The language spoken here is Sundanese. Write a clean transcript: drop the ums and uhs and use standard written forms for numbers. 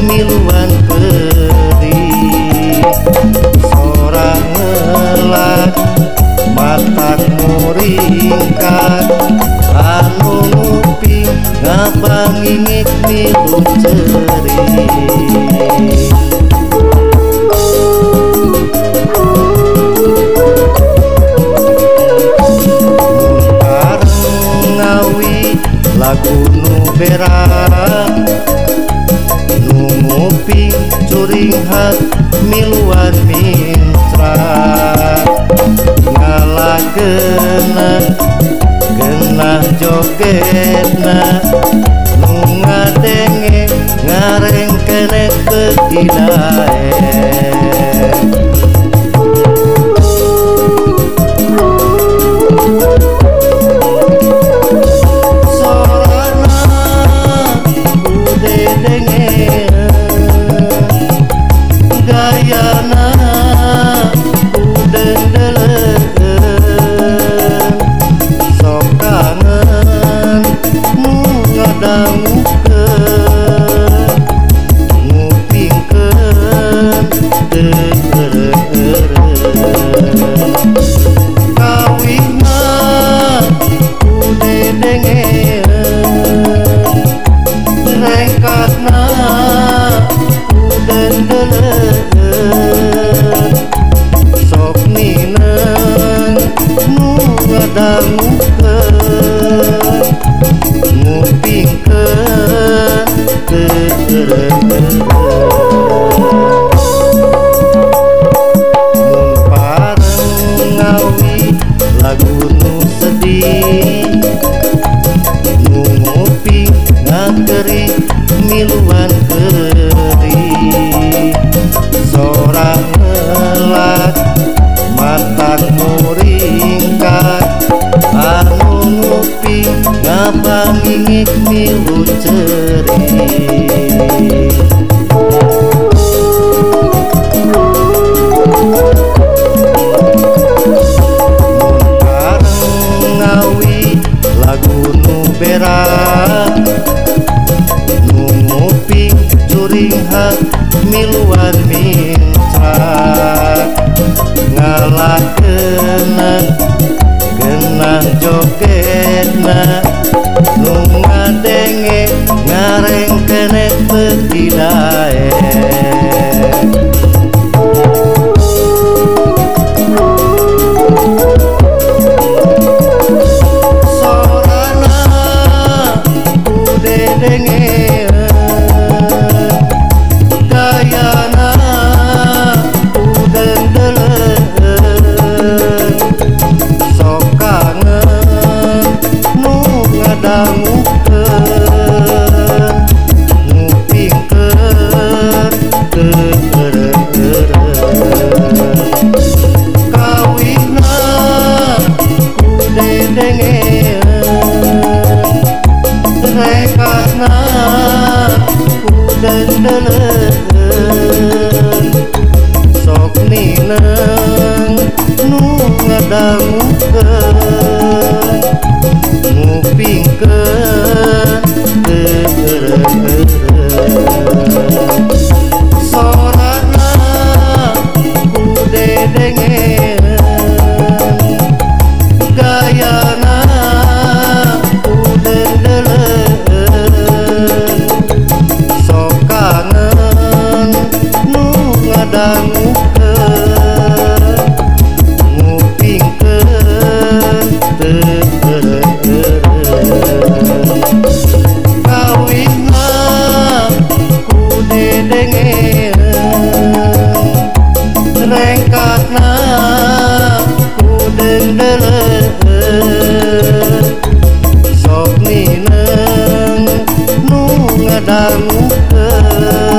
miluan pedih. Sora ngelak matak muringkak anu nguping ngabangingik milu cerik. Lagu nu berak nu nguping curinghat miluan mincrak. Ngalagena genah jogetna nu ngadenge ngarengkenek beuki daek. Gayana udeng-deleun sok kangen nu ngadangukeun ngupingkeun teu eureun-eureun. Kawihna ku dedengeun rengkatna udeng-deleun sok nineng nu ngadangukeun ngupingkeun teu eureun-eureun. Mun pareng ngawi lagu nu sedih nu nguping ngakerik miluan kedih. Sora ngelak matak muringkak anu nguping ngabangingik milu cerik. Mun pareng ngawi lagu nu berak nu nguping curinghat miluan mincrak. Ngalagena genah jogetna nu ngadenge ngarengkenek beuki daek. Sorana ku dedengeun gayana udeng-deleun sok kangen nu ngadangukeun ngupingkeun teu eureun-eureun. Kawihna ku dedengeun rekatna udeng-deleun sok nineng nu ngadangukeun ngupingkeun teu eureun-eureun. Sorana ku dedengeun gayana udeng-deleun sok kangen nu ngadangukeun ngupingkeun teu eureun-eureun. Kawihna ku dedengeun rengkatna udeng-deleun sok nineng nu ngadangukeun.